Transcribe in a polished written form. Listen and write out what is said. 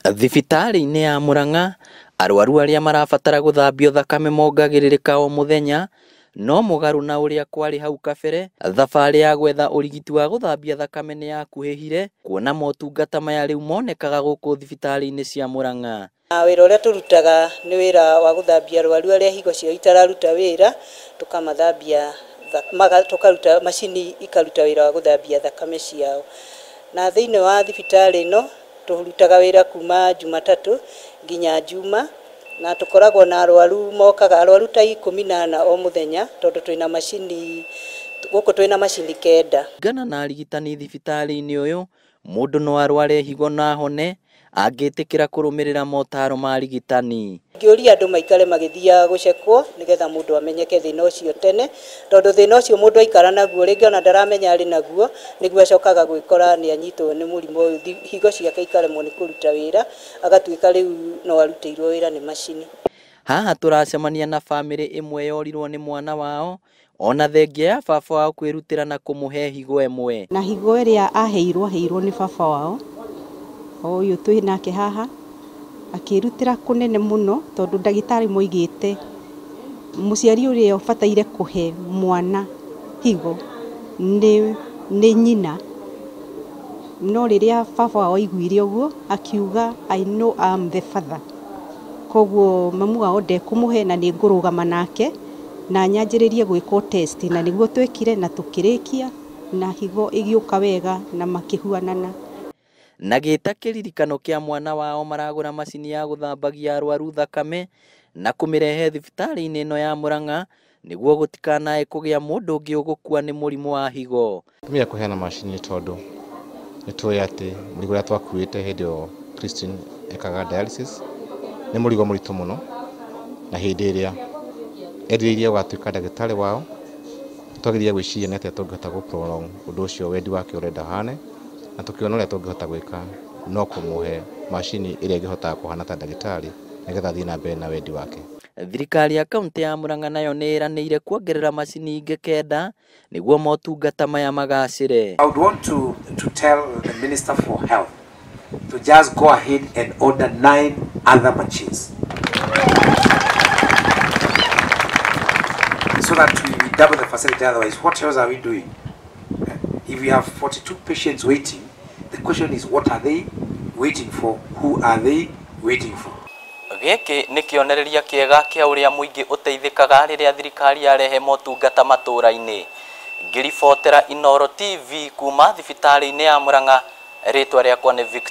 Thibitarĩ-inĩ ya Murang'a arwaru arĩa marabatara gũthambio thakame mongagĩrĩrĩka o mũthenya, no mũgarũ na ũrĩa kwarĩ hau kabere, thabarĩ ya gwetha ũrigiti wa gũthambia thakame nĩ yakuhĩhire kuona motungata maya rĩu monekaga gũkũ thibitarĩ-inĩ cia Murang'a. Wĩra ũrĩa tũrutaga nĩ wĩra wa gũthambia arwaru arĩa higo ciao itararuta wĩra, tũkamathambia, tũkaruta macini ikaruta wĩra wa gũthambia thakame ciao. Na thĩinĩ wa thibitarĩ ĩno tũrutaga wĩra kuma Jumatatũ nginya Juma, na tũkoragwo na arwaru mokaga arwaru ta 14 o mũthenya, tondũ twĩna macini gũkũ, twĩna macini 9. Kũringana na arigitani thibitarĩ-inĩ ũyũ, mũndũ no arware higo na ahone angĩtĩkĩra kũrũmĩrĩra motaro ma arigitani. Ngĩũria andũ maikare magĩthiaga gũcekwo nĩgetha mũndũ amenyeke thĩna ũcio tene, tondũ thĩna ũcio mũndũ aikara naguo rĩngĩ ona ndaramenya arĩ naguo, nĩguo acokaga gwĩkora nĩ anyitwo nĩ mũrimũ ũyũ, higo ciake ikaremwo nĩ kũruta wĩra, agatuĩka rĩu no arutĩirwo wĩra nĩ macini. Haha tũracemania na bamĩrĩ ĩmwe yorirwo nĩ mwana wao ona thengia ya baba wao kwĩrutĩra na kũmũhe higo ĩmwe. Na higo ĩrĩa aheirwo aheirwo nĩ baba wao ũyũ twĩ nake haha, akĩrutĩra kũnene mũno tondũ ndagĩtarĩ moigĩte mũciari ũrĩa ũbataire kũhe mwana higo nĩ nyina. No rĩrĩa baba wao aiguire ũguo akiuga I know I'm the father, koguo mamu wao ndekũmũhe na nĩ ngũrũgama nake na nyanjĩrĩrie gwĩkwo test, na nĩguo twĩkire na tũkĩrĩkia na higo ĩgĩũka wega na makĩhuanana. Na gĩta kĩririkano kĩa mwana wao maragũra macini ya gũthambagia arwaru thakame na kũmĩrehe thibitarĩ-inĩ ĩno ya Murang'a nĩguo gũtikanae kũgĩa mũndũ ũngĩ ũgũkua nĩ mũrimũ wa higo. Tumia kũheana macini tondũ nĩ tũĩ atĩ mũrigo ũrĩa twakuĩte hĩndĩ ĩyo Christine ekaga dialysis nĩ mũrigo mũritũ mũno, na hĩndĩ ĩrĩa erirĩirie gũgatuĩka ndagĩtarĩ wao twagĩrĩire gwĩciria nĩ atĩa tũngĩhota gũ prolong ũndũ ũcio wendi wake ũrenda ũhane, na tũkĩona ũrĩa tũngĩhota gwĩka no kũmũhe macini ĩrĩa ĩngĩhota kũhana ta ndagĩtarĩ nĩgetha athiĩ na mbere na wendi wake. Thirikari ya kaunti ya Murang'a nayo nĩ ĩranĩire kuongerera macini ingĩ 9 nĩguo motungata maya magacĩre. I would want to tell the Minister for Health to just go ahead and order 9 other machines so that we double the facility. Otherwise, what else are we doing? If we have 42 patients waiting, the question is, what are they waiting for? Who are they waiting for? Gĩkĩ nĩ kĩonereria kĩega kĩa ũrĩa mũingĩ ũteithĩkaga rĩrĩa thirikari yarehe motungata matũũra-inĩ. Ngĩribotera Inooro TV kuma thibitarĩ-inĩ ya Murang'a, rĩtwa rĩakwa nĩ Victor.